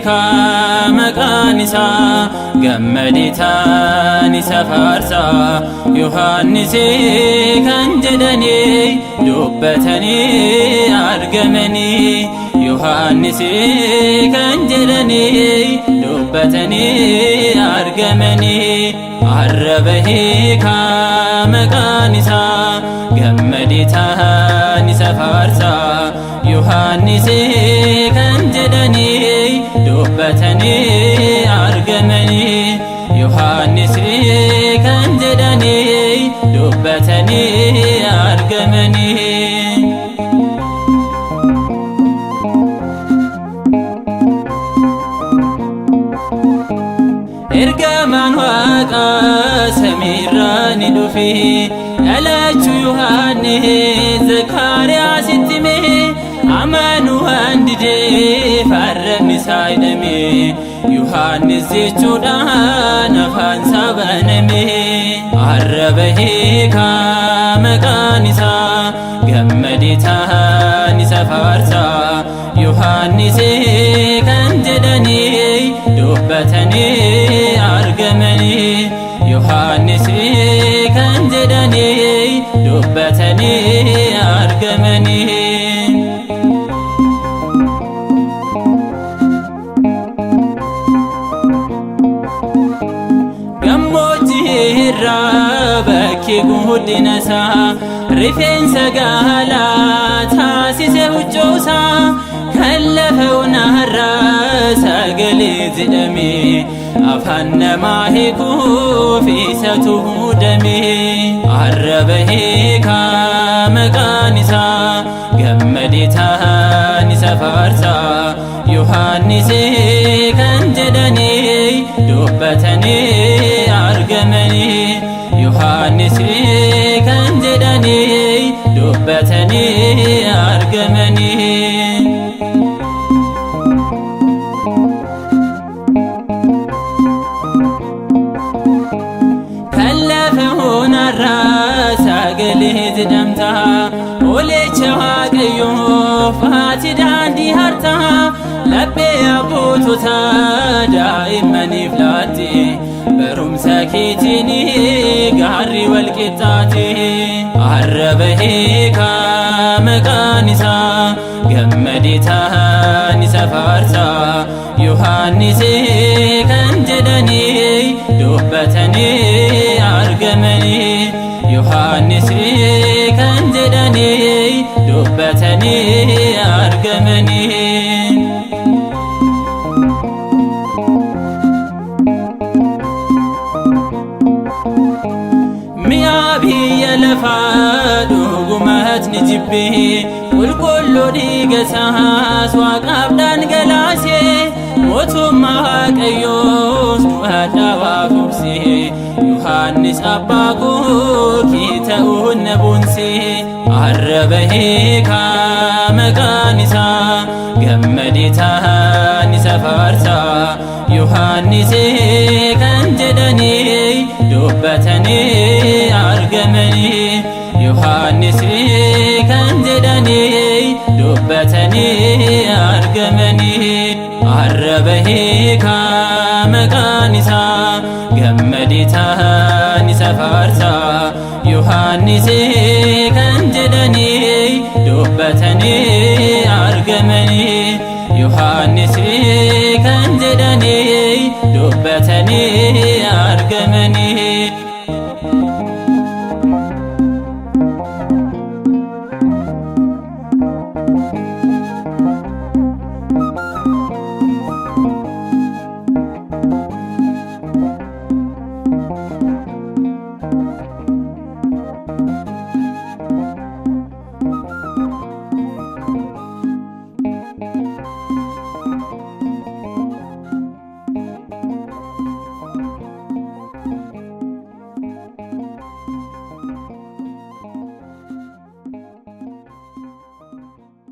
hiikaa maqaan isaa gammaditaan isa faarsaa Yohaannisii kan jedhanii dubbatanii argamanii Yohaannisii kan jedhanii dubbatanii argamanii arraba hiikaa maqaan isaa gammaditaan isa faarsaa Yohaannisii kan jedhanii dubbatanii argamanii Yohaannisii kan jedhanii dubbatanii argamanii. Ergamaan Waaqaa samiirraa ni dhufe dhalachuu Yohaannis Zakkaariyaasitti hime amanuu waan dideef arrabni isaa hidhame Yohaannis jechuudhaan afaan isaa baname arraba hiikaa maqaan isaa gammade ta'an isa faarsaa Yohaannisii kan jedhanii dubbatanii argamanii Yohaannisii kan jedhanii dubbatanii argamanii. Gammoojjii irraa bakki guddina isaa rifeensa gaalaa taasise huccuusaa kan lafa onaarraa sagalee jedhame afaan namaa hiikuuf isatu muudame arraba hiikaa maqaan isaa gammade ta'an isa faarsaa Yohaannisii kan jedhanii dubbatanii argamanii Yohaannisii kan jedhanii dubbatanii argamanii. Kan lafa onarraa sagalee jedhamta Olicha Waaqayyoo faati daandii hartaa laphee abbootota daa'immaniif laatte barumsa keetiin gaarri wal qixxaate arraba hiikaa maqaan isaa gammade ta'an isa faarsaa Yohaannisii kan jedhanii dubbatanii argamanii Yohaannisii kan jedhanii dubbatanii argamanii. Mi'a biyya lafaa dhugumat ni jibbe qulqulluu dhiiga isaas waaqaaf dhangalaase mootummaa waaqayyoos nu hadhaawaa fubse Yohaannis abbaa koo kee ta'uun na boonse arraba hiikaa maqaan isaa gammade ta'an isa faarsaa Yohaannisii kan jedhanii dubbatanii argamanii Yohaannisii kan jedhanii dubbatanii argamanii arraba hiikaa maqaan isaa gammade ta'an isa faarsaa Yohaannisii kan jedhanii dubbatanii argamanii Yohaannisii kan jedhanii dubbatanii argamanii.